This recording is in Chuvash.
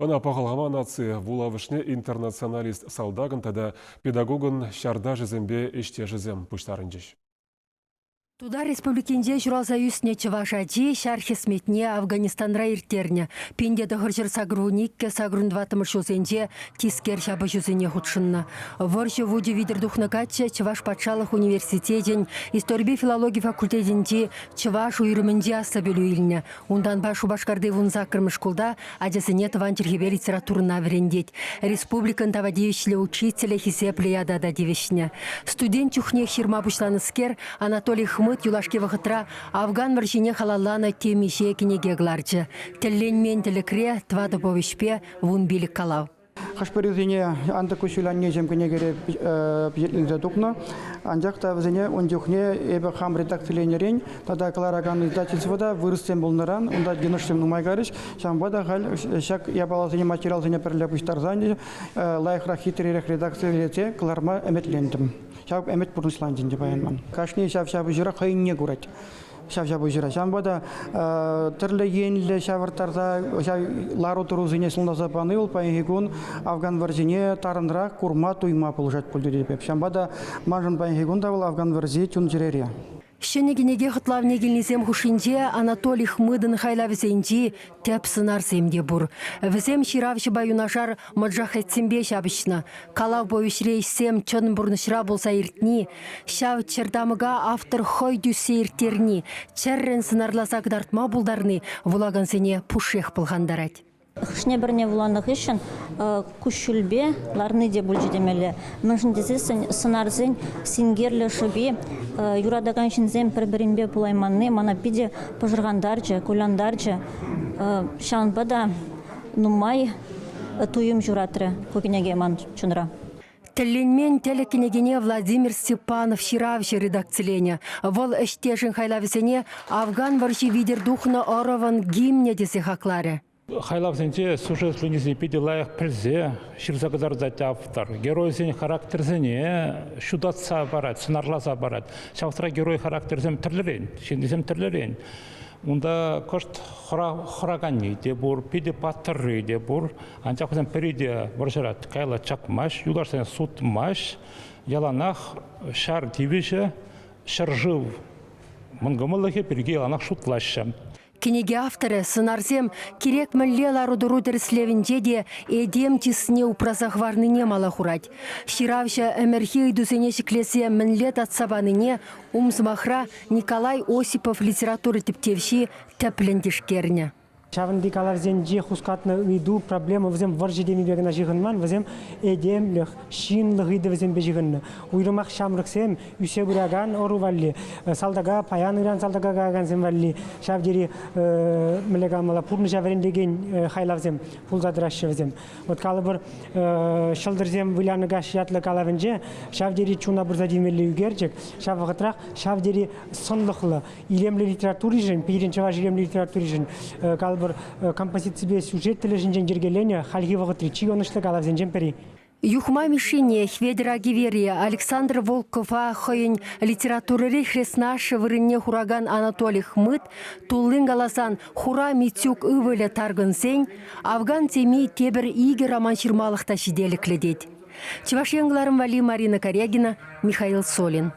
Ӑна пахалама наци вулавӑшне интернационалист салтакӑн тата педагогӑн ҫарташӗсемпе ӗҫтешӗсем пуҫтарӑнчӗҫ. Тутар Республикинче ҫуралса ӳснӗ чӑваш ачи ҫар хӗсметне Афганистанра ирттернӗ. 1982 сакӑрӑн ҫулсенче тискер ҫапӑҫусене хутшӑннӑ. Вӑрҫӑ вучӗ витӗр тухнӑ каччӑ Чӑваш патшалӑх университечӗн историпе филологи факультетӗнчи чӑваш уйрӑмӗнче аслӑ пӗлӳ илнӗ. Унтанпа Шупашкарти вунсаккӑрмӗш шкулта ачасене тӑван чӗлхепе литературӑна вӗрентет. Республикӑн тава тивӗҫлӗ учителӗ хисеплӗ ята та тивӗҫнӗ. Студент чухнех ҫырма пуҫланӑскер Анатолий Хмыт юлашки вӑхӑтра Афган вӑрҫине халалланӑ темиҫе кӗнеке кӑларчӗ. Тӗлленмен тӗлӗкре тӑватӑ повеҫпе вунпилӗк калав. Хӑш-пӗрисене Антӑк куҫҫуль аннеҫӗм кӗнекере пичетленсе тухнӑ. Анчах та вӗсене ун чухне эпӗ хам редакциленӗрен тата кӑларакан издательство та вырӑссем пулнӑран унта йӑнӑшсем нумай карӗҫ. Ҫавӑнпа та халь ҫак япаласене, материалсене пӗрле пуҫтарсан лайӑхрах, хитререх редакцилесе кӑларма ӗмӗтлентӗм. Ҫав ӗмӗт пурнӑҫланчӗ ӗнтӗ паян ман. Кашни ҫав ҫапӑҫура хӑйӗнне курать. Ҫав ҫапӑҫура. Ҫавӑнпа та тӗрлӗ енлӗ ҫавӑрттарса ҫав лару-тӑрусене сӑнласа пани вӑл паянхи кун Афган вӑрҫине тарӑнрах курма, туйма пулӑшать пуль тетӗп. Ҫавӑнпа та маншӑн паянхи кун та вӑл Афган вӑрҫи чун-чӗрере. Ҫӗнӗ кӗнеке хӑтлавне килнисем хушшинче Анатолий Хмытӑн хайлавӗсенчи тӗп сӑнарсем те пур. Вӗсем ҫыравҫӑпа юнашар моджахедсемпе ҫапӑҫнӑ. Калав-повеҫре ӗҫсем чӑн пурнӑҫра пулса иртни, ҫав чӗртамӑка автор хӑй тӳссе ирттерни, чӗррӗн сӑнарласа кӑтартма пултарни вулакансене пушшех пӑлхантарать. Хӑшне-пӗрне вуланӑ хыҫҫӑн куҫҫульпе ларни те пулчӗ темелле. Мӗншӗн тесессӗн сӑнарсен синкерлӗ шӑпи, юратакан ҫынсем пӗр-пӗринпе пулайманни мана питӗ пӑшӑрхантарчӗ, кулянтарчӗ. Ҫавӑнпа та нумай туйӑм ҫуратрӗ ку кӗнеке ман чунра. Тӗлленмен тӗлӗк кӗнекене Владимир Степанов ҫыравҫӑ редакциленӗ. Вӑл ӗҫтешӗн хайлавӗсене Афган вӑрҫи витӗр тухнӑ ӑрӑвӑн гимнӗ тесе хакларӗ. Хайлавсенче сюжет линисене питӗ лайӑх пӗлсе ҫырса кӑтартать автор. Геройсен характерсене ҫутатса парать, сӑнарласа парать. Ҫав вӑхӑтра герой характерсем тӗрлӗрен, ҫыннисем тӗрлӗрен. Унта кӑшт хӑраканни те пур, питӗ паттӑрри те пур. Анчах вӗсем пӗри те вӑрҫӑра каялла чакмасть, юлташсене сутмасть. Яланах ҫар тивӗҫӗ, ҫӗршыв мӑнкӑмӑллӑхӗ пирки яланах шутлаҫҫӗ. Кӗнеке авторӗ сӑнарсем кирек мӗнле лару-тӑру тӗрӗслевӗнче те этем чысне упраса хӑварнине мала хурать. Ҫыравҫӑ ӗмӗрхи ыйтусене ҫӗклесе мӗнле татса панине ум сӑмахра Николай Осипов литература тӗпчевҫи тӗплӗн тишкернӗ. Ҫавӑнти калавсенче хускатнӑ ыйту, проблема вӗсем вӑрҫӑ темипе кӑна ҫыхӑнман, вӗсем этемлӗх, ҫынлӑх ыйтӑвӗсемпе ҫыхӑннӑ. Уйрӑмах ҫамрӑксем ӳссе пыракан ӑру валли, салтака паян-ыран салтака каякансем валли ҫав тери мӗнле каламалла, пурнӑҫа вӗрентекен хайлавсем пулса тӑраҫҫӗ вӗсем. Вот калӑпӑр, Ҫӑлтӑрсем вылянӑ каҫ ятлӑ калавӗнче ҫав тери чуна пырса тивмелли ӳкерчӗк, ҫав вӑхӑтрах ҫав тери сӑнлӑхлӑ, илемлӗ литературишӗн, пирӗн чӑваш илемлӗ литературишӗн, калӑпӑр, композиципе сюжет тӗлӗшӗнчен йӗркеленӗ хальхи вӑхӑтри чи ӑнӑҫлӑ калавсенчен пӗри. Юхма Мишшине, Хветӗр Агивере, Александр Волкова хӑйӗн литературӑри хреснашшӗ вырӑнне хуракан Анатолий Хмыт, туллин каласан, Хура Митюк ывӑлӗ таркӑнсен Афган теми тепӗр икӗ роман ҫырмалӑх та ҫителӗклӗ тет. Чӑваш Ен кӑларӑм валли Марина Карягина, Михаил Солин.